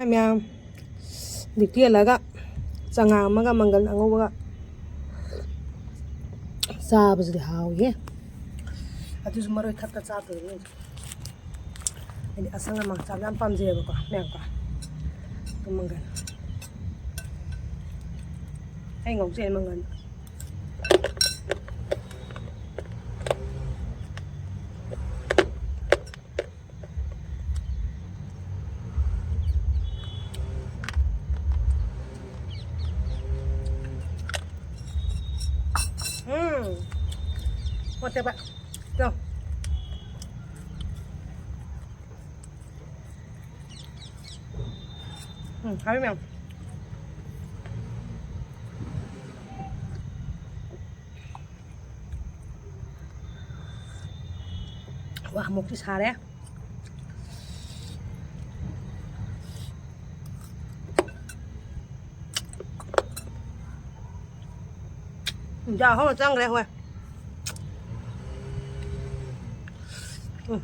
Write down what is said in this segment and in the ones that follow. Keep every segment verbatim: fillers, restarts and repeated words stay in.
ꯃꯌꯥꯝ ꯗ꯭ꯌꯨꯇꯤ ꯍꯜꯂꯒ ꯆꯉꯥꯡ ꯑꯃꯒ ꯃꯪꯒꯜ ꯑꯉꯧꯕꯒ ꯆꯥꯕꯁꯤꯗꯤ ꯍꯥꯎꯏꯍꯦ꯫ ꯑꯗꯨꯁꯨ ꯃꯔꯣꯏ ꯊꯠꯄ ꯆꯥꯗꯣꯏꯅꯦ꯫ ꯑꯩꯗꯤ ꯑꯁꯪ ꯑꯃꯥꯟ ꯆꯥꯕ ꯌꯥꯝ ꯄꯥꯝꯖꯩꯌꯦꯕꯀꯣ ꯃꯌꯥꯝꯀꯣ꯫ ꯑꯗꯨ ꯃꯪꯒꯜ ꯑꯩ ꯉꯧꯖꯩ ꯃꯪꯒꯜ꯫ ꯎꯝ꯫ ꯍꯣꯠꯇꯦꯕ꯫ ꯇꯣ꯫ ꯎꯝ, ꯍꯥꯎꯋꯤ ꯃꯌꯥꯝ꯫ ꯋꯥ, ꯑꯃꯨꯛꯇꯤ ꯁꯥꯔꯦ꯫ ꯏꯟꯖꯥꯡ ꯑꯍꯥꯎꯕ ꯆꯪꯈ꯭ꯔꯦ ꯍꯣꯏ꯫ ꯎꯝ꯫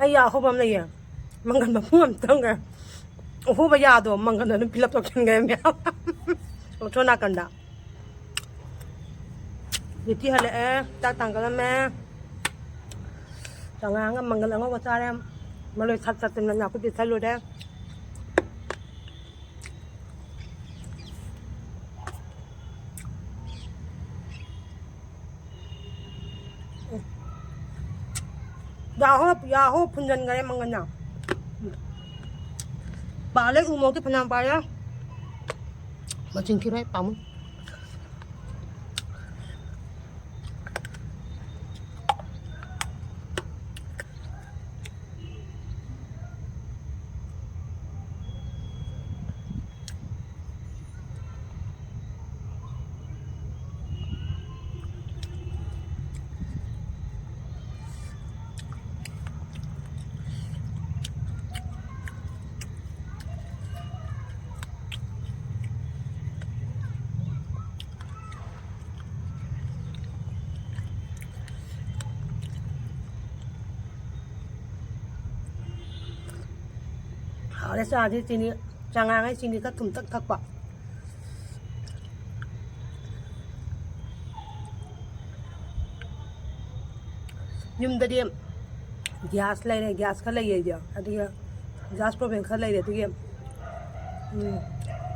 ꯑꯩ ꯌꯥ ꯑꯍꯣꯕ ꯑꯃ ꯂꯩꯌꯦ꯫ ꯃꯪꯒꯟ ꯃꯄꯨꯝ ꯑꯃ ꯆꯪꯈ꯭ꯔꯦ꯫ ꯑꯍꯣꯕ ꯌꯥꯗꯣ ꯃꯪꯒꯟ ꯑꯗꯨꯝ fill up ꯇꯧꯁꯤꯟꯈ꯭ꯔꯦ ꯃꯌꯥꯝ꯫ ꯁꯣꯝ ꯅꯥꯀꯟꯗ꯫ ꯗ꯭ꯌꯨꯇꯤ ꯍꯜꯂꯛꯑꯦ, ꯆꯥꯛ ꯊꯥꯡꯒꯠꯂꯝꯃꯦ꯫ ꯆꯉꯥꯡꯒ ꯃꯪꯒꯜ ꯑꯉꯧꯕ ꯆꯥꯔꯦ꯫ ꯃꯔꯣꯏ ꯊꯠ ꯊꯠꯇꯅ ꯅꯥꯀꯨꯞꯄꯤ ꯊꯠꯂꯨꯔꯦ꯫ ꯌꯥꯍꯧ, ꯌꯥꯍꯧ ꯐꯨꯟꯖꯟꯈꯔꯦ ꯃꯪꯒꯟꯅ꯫ ꯄꯥꯜꯂꯦ ꯎ ꯃꯣꯔꯣꯛꯇꯤ ꯐꯅꯌꯥꯝ ꯄꯥꯜꯂꯦ꯫ ꯃꯆꯤꯟ ꯊꯤꯔꯣꯏ ꯄꯥꯝꯃꯨ꯫ ꯍꯥꯎꯔꯦ ꯆꯥꯁꯤ꯫ ꯆꯤꯅꯤ, ꯆꯉꯥꯡ ꯍꯥꯏ ꯆꯤꯅꯤ ꯈꯔ ꯊꯨꯝꯇꯛ ꯊꯛꯄ꯫ ꯌꯨꯝꯗꯗꯤ ꯒ꯭ꯌꯥꯁ ꯂꯩꯔꯦ, ꯒ꯭ꯌꯥꯁ ꯈꯔ ꯂꯩꯌꯦ ꯑꯩꯗꯤ꯫ ꯑꯗꯨꯒ ꯒ꯭ꯌꯥꯁ ꯄ꯭ꯔꯣꯕ꯭ꯂꯦꯝ ꯈꯔ ꯂꯩꯔꯦ꯫ ꯑꯗꯨꯒꯤ, ꯎꯝ,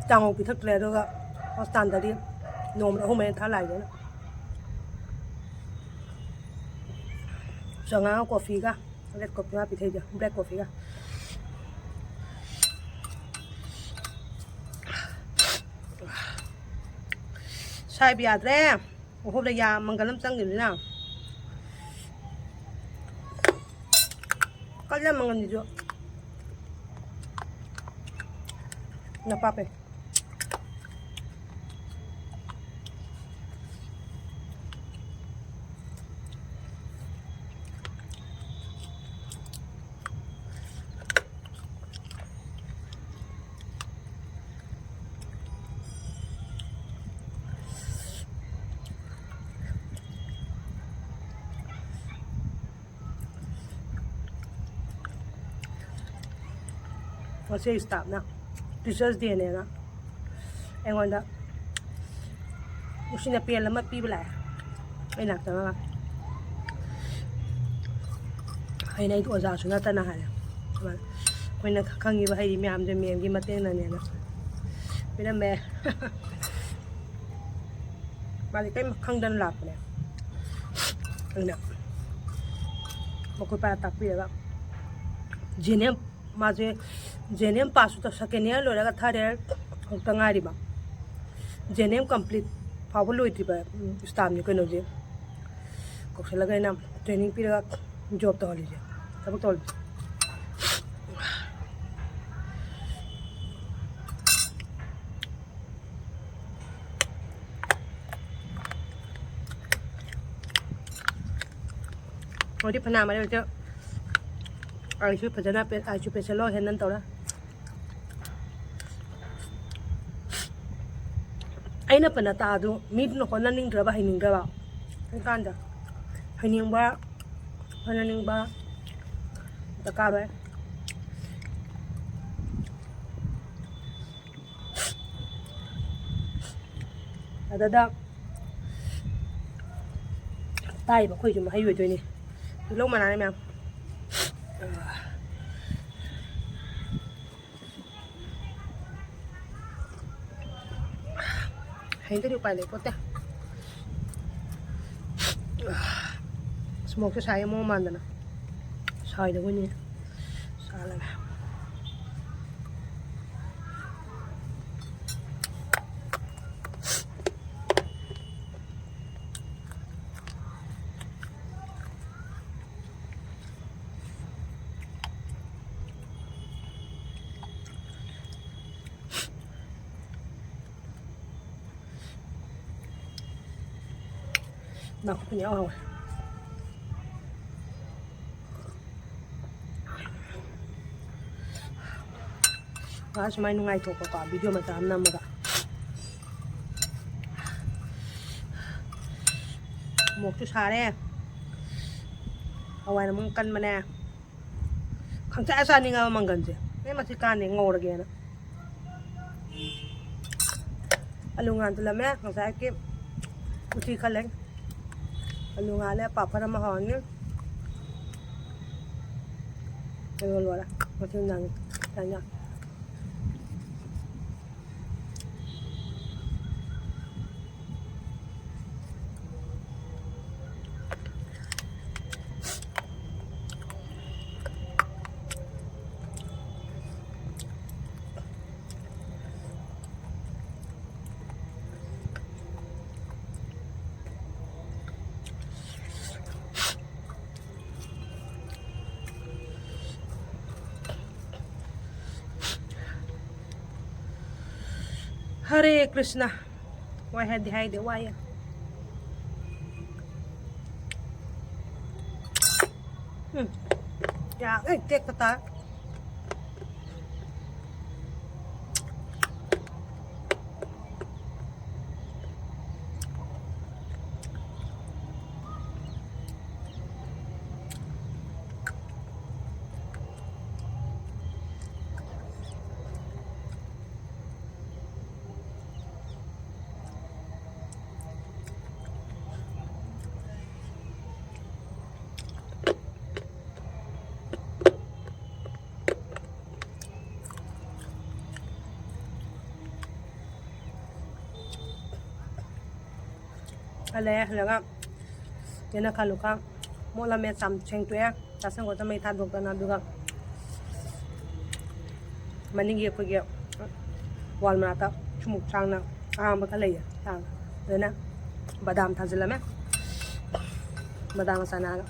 ꯆꯥꯉꯧ ꯄꯤꯊꯛꯇ꯭ꯔꯦ꯫ ꯑꯗꯨꯒ ꯍꯣꯁꯄꯤꯇꯥꯜꯗꯗꯤ ꯅꯣꯡꯃꯗ ꯑꯍꯨꯝ ꯃꯔꯤ ꯊꯛꯑ ꯂꯥꯛꯏꯅꯦ ꯑꯩꯅ꯫ ꯆꯉꯥꯡꯒ ꯀꯣꯐꯤꯒ꯫ ꯔꯦꯠ ꯀꯣꯐꯤ ꯃꯥ ꯄꯤꯊꯛꯏꯗꯣ, ꯕ꯭ꯂꯦꯛ ꯀꯣꯐꯤꯒ꯫ ꯁꯥꯏꯕ ꯌꯥꯗ꯭ꯔꯦ꯫ ꯑꯣꯍꯣꯕꯗ ꯌꯥ ꯃꯪꯒꯜ ꯑꯃ ꯆꯪꯈꯤꯕꯅꯤꯅ꯫ ꯀꯜꯂꯦ ꯃꯪꯒꯜꯁꯤꯁꯨ꯫ ꯅꯄꯥꯛꯄꯤ꯫ ꯉꯁꯤ ꯁ꯭ꯇꯥꯐꯅ ꯇꯤꯆꯔꯁ ꯗꯦꯅꯦꯅ ꯑꯩꯉꯣꯟꯗ ꯎꯁꯤꯟ ꯑꯄꯦꯜ ꯑꯃ ꯄꯤꯕ ꯂꯥꯛꯑꯦ꯫ ꯑꯩ ꯅꯥꯛꯇ ꯑꯃ꯫ ꯑꯩꯅ, "ꯑꯩꯗꯤ ꯑꯣꯖꯥꯁꯨ ꯅꯠꯇꯅ" ꯍꯥꯏꯔꯦ꯫ ꯑꯩꯈꯣꯏꯅ ꯈꯪꯉꯤꯕ ꯍꯩꯔꯤ ꯃꯌꯥꯝꯁꯦ ꯃꯦꯝꯒꯤ ꯃꯇꯦꯡꯅꯅꯦꯅ ꯄꯤꯔꯝꯃꯦ꯫ ꯃꯥꯗꯤ ꯀꯔꯤꯝ ꯈꯪꯗꯅ ꯂꯥꯛꯄꯅꯦ꯫ ꯑꯩꯅ ꯃꯈꯣꯏ ꯄꯥ ꯇꯥꯛꯄꯤꯔꯒ, ꯖꯦꯅꯦꯝ, ꯃꯥꯁꯦ ꯖꯦꯅꯦꯝ ꯄꯥꯁꯁꯨ ꯇꯧ-, ꯁꯦꯀꯦꯟ ꯏꯌꯥꯔ ꯂꯣꯏꯔꯒ ꯊꯥꯔꯠ ꯏꯌꯥꯔ ꯍꯧꯛꯇ ꯉꯥꯏꯔꯤꯕ꯫ ꯖꯦꯅꯦꯝ ꯀꯝꯄ꯭ꯂꯤꯠ ꯐꯥꯎꯕ ꯂꯣꯏꯗ꯭ꯔꯤꯕ, ꯎꯝ, ꯁ꯭ꯇꯥꯐꯅꯤ ꯀꯩꯅꯣꯁꯦ꯫ ꯀꯧꯁꯜꯂꯒ ꯑꯩꯅ ꯇ꯭ꯔꯦꯅꯤꯡ ꯄꯤꯔꯒ ꯖꯣꯕ ꯇꯧꯍꯜꯂꯤꯁꯦ, ꯊꯕꯛ ꯇꯧꯍꯜꯂꯤꯁꯦ꯫ ꯍꯧꯖꯤꯛ ꯐꯅꯌꯥꯝ ꯂꯩꯔꯁꯨ ꯑꯩꯁꯨ ꯐꯖꯅ ꯄꯦ-, ꯑꯩꯁꯨ ꯄꯦꯁꯦꯟ ꯂꯣꯏ ꯍꯦꯟꯗꯜ ꯇꯧꯔꯦ꯫ ꯑꯩꯅ ꯄꯟꯅ ꯇꯥꯛꯑꯗꯨ ꯃꯤꯗꯨꯅ ꯍꯣꯠꯅꯅꯤꯡꯗ꯭ꯔꯕ, ꯍꯩꯅꯤꯡꯗ꯭ꯔꯕ? ꯍꯧꯖꯤꯛꯀꯥꯟꯗ ꯍꯩꯅꯤꯡꯕ, ꯍꯣꯠꯅꯅꯤꯡꯕ ꯗꯔꯀꯥꯔ ꯑꯣꯏ꯫ ꯑꯗꯨꯗ ꯇꯥꯏꯕ ꯑꯩꯈꯣꯏꯁꯨ ꯃꯍꯩ ꯑꯣꯏꯗꯣꯏꯅꯦ꯫ ꯇꯤꯜꯍꯧ ꯃꯅꯥꯅꯦ ꯃꯌꯥꯝ꯫ ꯍꯌꯦꯡꯗꯗꯤ ꯎꯄꯥꯏ ꯂꯩꯄꯣꯠꯇꯦ꯫ ꯁ꯭ꯃꯣꯛꯁꯦ ꯁꯥꯏꯌꯦ ꯃꯑꯣꯡ ꯃꯥꯟꯗꯅ꯫ ꯁꯥꯏꯗꯕꯣꯏꯅꯤ꯫ ꯁꯥꯍꯜꯂꯒꯦ꯫ ꯅꯥꯀꯨꯞꯄꯤꯅ ꯌꯥꯝ ꯍꯥꯎꯋꯦ꯫ ꯉꯥꯏꯍꯥꯛ ꯁꯨꯃꯥꯏꯅ ꯅꯨꯡꯉꯥꯏꯊꯣꯛꯄꯀꯣ, ꯚꯤꯗꯤꯑꯣ ꯃꯆꯥ ꯑꯃ ꯅꯝꯃꯒ꯫ ꯃꯣꯔꯣꯛꯁꯨ ꯁꯥꯔꯦ, ꯍꯋꯥꯏꯅ ꯑꯃꯨꯛ ꯀꯟꯕꯅꯦ꯫ ꯈꯪꯆꯥ ꯆꯥꯅꯤꯡꯉꯕ ꯃꯪꯒꯟꯁꯦ꯫ ꯑꯦ, ꯃꯁꯤ ꯀꯥꯟꯗꯦ ꯉꯧꯔꯒꯦꯅ꯫ ꯑꯂꯨ ꯉꯥꯟꯁꯤꯜꯂꯝꯃꯦ꯫ ꯉꯁꯥꯏꯒꯤ ꯎꯇꯤ ꯈꯜꯂꯦ꯫ ꯑꯂꯨ ꯉꯥꯜꯂꯦ, ꯄꯥꯐꯔ ꯑꯃ ꯍꯧꯔꯅꯤ꯫ ꯑꯗꯨꯒ ꯂꯣꯏꯔꯦ꯫ ꯃꯁꯤ ꯅꯪ ꯆꯥꯅꯤꯡꯉꯦ꯫ ꯍꯔꯦ ꯀ꯭ꯔꯤꯁꯅ꯫ ꯋꯥꯏ ꯍꯥꯏꯗꯤ ꯍꯥꯏꯗꯦ, ꯋꯥꯏ꯫ ꯎꯝ꯫ ꯌꯥ ꯂꯣꯏ ꯇꯦꯛꯄ ꯇꯥꯏ꯫ ꯍꯜꯂꯛꯑꯦ꯫ ꯍꯜꯂꯒ ꯆꯦꯅ ꯈꯜꯂꯨ ꯈꯥ ꯃꯣꯠꯂꯝꯃꯦ꯫ ꯆꯥꯝ ꯁꯦꯡꯇꯣꯛꯑꯦ꯫ ꯆꯥꯁꯟ ꯈꯣꯠꯆꯟ ꯃꯩ ꯊꯥꯗꯣꯛꯇꯅ꯫ ꯑꯗꯨꯒ ꯃꯅꯤꯡꯒꯤ ꯑꯩꯈꯣꯏꯒꯤ ꯋꯥꯜ ꯃꯅꯥꯛꯇ ꯁꯨꯃꯨꯛ ꯁꯥꯡꯅ ꯑꯍꯥꯡꯕ ꯈꯔ ꯂꯩꯌꯦ꯫ ꯁꯥꯡꯅ꯫ ꯑꯗꯨꯅ ꯕꯗꯥꯝ ꯊꯥꯖꯤꯜꯂꯝꯃꯦ꯫ ꯕꯗꯥꯝꯒ ꯆꯅꯥꯒ꯫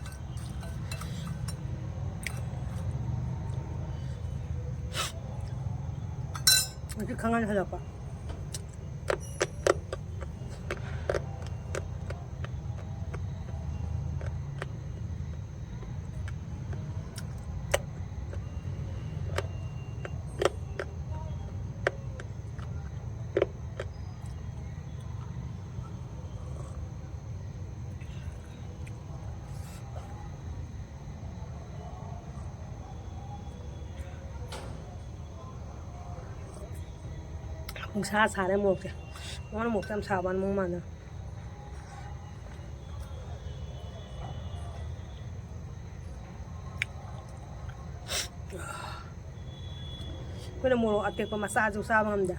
ꯉꯁꯤ ꯈꯪꯍꯟ ꯍꯜꯂꯛꯄ꯫ ꯄꯨꯡꯁꯥ ꯁꯥꯔꯦ ꯃꯣꯔꯣꯛꯁꯦ꯫ ꯃꯉꯣꯟꯗ ꯃꯣꯔꯣꯛꯁꯦ ꯌꯥꯝ ꯁꯥꯕ ꯃꯑꯣꯡ ꯃꯥꯟꯅ꯫ ꯑꯩꯈꯣꯏꯅ ꯃꯣꯔꯣꯛ ꯑꯇꯦꯛꯄ ꯃꯆꯥꯁꯨ ꯆꯥꯕ ꯉꯝꯗꯦ꯫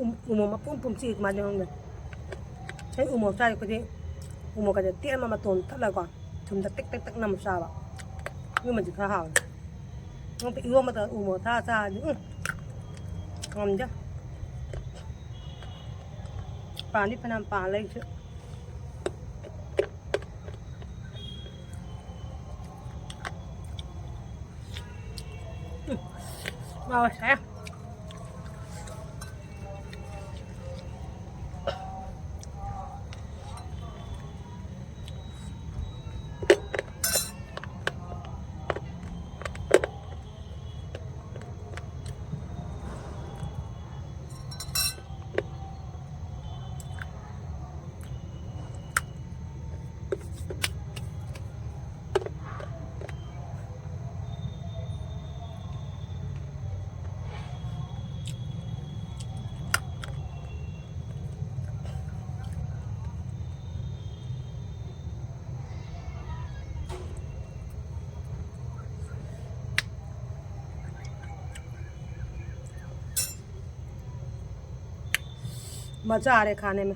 ꯎ-, ꯎꯃꯣꯔꯣꯛ ꯃꯄꯨꯝ ꯄꯨꯝ ꯆꯤꯛꯏ ꯀꯃꯥꯏꯅ ꯇꯧꯅꯣ ꯈꯪꯗꯦ꯫ ꯑꯩ ꯎꯃꯣꯔꯣꯛ ꯆꯥꯔꯤ ꯑꯩꯈꯣꯏꯗꯤ ꯎꯃꯣꯔꯣꯛꯀꯁꯦ ꯇꯦꯟꯕ ꯃꯇꯣꯟ ꯊꯠꯂꯒꯀꯣ ꯊꯨꯝꯗ ꯇꯤꯛ ꯇꯤꯛ ꯇꯤꯛ ꯅꯝꯃ ꯆꯥꯕ꯫ ꯑꯗꯨꯃꯗꯤ ꯈꯔ ꯍꯥꯎꯋꯦ꯫ ꯅꯪ ꯏꯔꯣꯝꯕꯗ ꯎꯃꯣꯔꯣꯛ ꯊꯥꯛꯑ ꯆꯥꯔꯗꯤ ꯎꯝ ꯉꯝꯗꯦ꯫ ꯄꯥꯟꯗꯤ ꯐꯅꯌꯥꯝ ꯄꯥꯜꯂꯦ ꯑꯩꯁꯨ꯫ ꯎꯝ꯫ ꯍꯥꯎꯋꯦ ꯁꯥꯏ꯫ मज़ा आ रहा है खाने में।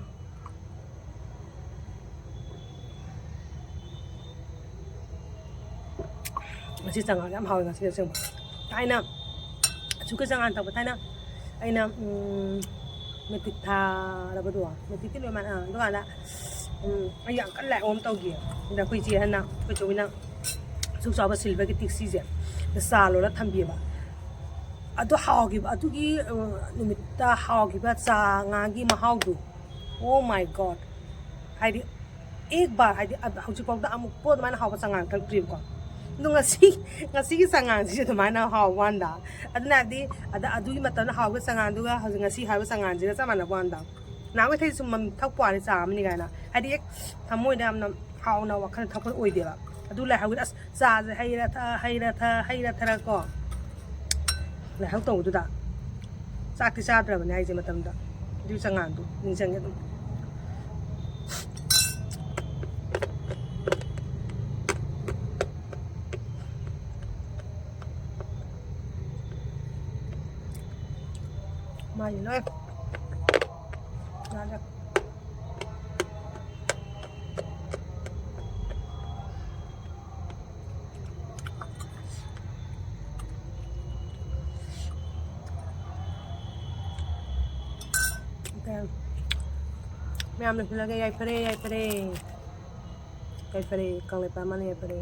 ꯆꯉꯥꯡ ꯌꯥꯝ ꯍꯥꯎꯋꯦ ꯉꯁꯤ ꯑꯁꯦꯡꯕ꯫ ꯊꯥꯏꯅ ꯑꯁꯨꯛꯀꯤ ꯆꯉꯥꯡ ꯊꯛꯄ ꯊꯥꯏꯅ ꯑꯩꯅ ꯃꯦꯇ꯭ꯔꯤꯛ ꯊꯥꯔꯕꯗꯣ, ꯃꯦꯇ꯭ꯔꯤꯛꯇꯤ ꯂꯣꯏ ꯃꯥꯟ ꯑꯗꯨꯀꯥꯟꯗ ꯑꯩ ꯌꯥꯝ ꯀꯟꯅ ꯂꯥꯏꯍꯧ ꯑꯃ ꯇꯧꯈꯤ꯫ ꯑꯗ ꯑꯩꯈꯣꯏ ꯏꯆꯦ ꯍꯟꯅ ꯑꯩꯈꯣꯏ ꯆꯧꯕꯤꯅ ꯑꯁꯨꯛ ꯆꯥꯎꯕ ꯁꯤꯜꯚꯔꯒꯤ ꯇꯤꯛꯁꯤꯁꯦ ꯆꯥ ꯂꯣꯜꯂ ꯊꯝꯕꯤꯑꯕ꯫ ꯑꯗꯣ ꯍꯥꯎꯈꯤꯕ ꯑꯗꯨꯒꯤ ꯅꯨꯃꯤꯠꯇ ꯍꯥꯎꯈꯤꯕ ꯆꯥ ꯉꯥꯒꯤ ꯃꯍꯥꯎꯗꯣ, ꯑꯣ ꯃꯥꯏ ꯒꯣꯗ! ꯍꯥꯏꯗꯤ ꯑꯦꯛ ꯕꯥꯔ ꯍꯥꯏꯗꯤ ꯍꯧꯖꯤꯛꯐꯥꯎꯗ ꯑꯃꯨꯛꯄꯨ ꯑꯗꯨꯃꯥꯏꯅ ꯍꯥꯎꯕ ꯆꯉꯥꯡ ꯊꯛꯇ꯭ꯔꯤꯕꯀꯣ꯫ ꯑꯗꯣ ꯉꯁꯤ ꯉꯁꯤꯒꯤ ꯆꯉꯥꯡꯁꯤꯁꯨ ꯑꯗꯨꯃꯥꯏꯅ ꯍꯥꯎꯕ ꯋꯥꯅꯤꯗ꯫ ꯑꯗꯨꯅ ꯍꯥꯏꯗꯤ ꯑꯗ ꯑꯗꯨꯒꯤ ꯃꯇꯝꯗ ꯍꯥꯎꯕ ꯆꯉꯥꯡꯗꯨꯒ ꯍꯧꯖꯤꯛ ꯉꯁꯤ ꯍꯥꯏꯕ ꯆꯉꯥꯡꯁꯤꯒ ꯆꯞ ꯃꯥꯟꯅꯕ ꯋꯥꯅꯤꯗ꯫ ꯅꯍꯥꯟꯈꯩ ꯊꯛꯏꯁꯦ ꯁꯨꯝ ꯊꯛꯄ ꯋꯥꯅꯤ ꯆꯥ ꯑꯃꯅꯤ ꯀꯥꯏꯅ ꯍꯥꯏꯗꯤ ꯍꯦꯛ ꯊꯃꯣꯏꯗ ꯌꯥꯝꯅ ꯍꯥꯎꯅ ꯋꯥꯈꯜ ꯊꯛꯄ ꯑꯣꯏꯗꯦꯕ꯫ ꯑꯗꯨ ꯂꯥꯏꯍꯧꯒꯤ ꯑꯁ ꯆꯥꯁꯦ ꯍꯩꯔ ꯊꯛꯑ ꯍꯩꯔ ꯊꯛꯑ ꯍꯩꯔ ꯊꯛꯑ ꯀꯣ ꯂꯥꯏꯍꯧ ꯇꯧꯕꯗꯨꯗ ꯆꯥꯛꯇꯤ ꯆꯥꯗ꯭ꯔꯕꯅꯦ ꯍꯥꯏꯁꯦ ꯃꯇꯝꯗ꯫ ꯑꯗꯨꯒꯤ ꯆꯉꯥꯡꯗꯣ ꯅꯤꯡꯁꯤꯡꯉꯦ ꯑꯗꯨꯝ꯫ ꯃꯥꯏꯁꯦ ꯂꯣꯏ ꯌꯥꯗ꯭ꯔꯦ꯫ ꯃꯌꯥꯝ ꯂꯣꯏꯁꯤꯜꯂꯒꯦ꯫ ꯌꯥꯏꯐꯔꯦ, ꯌꯥꯏꯐꯔꯦ, ꯌꯥꯏꯐꯔꯦ, ꯀꯪꯂꯩꯄꯥꯛ ꯃꯥꯅ ꯌꯥꯏꯐꯔꯦ꯫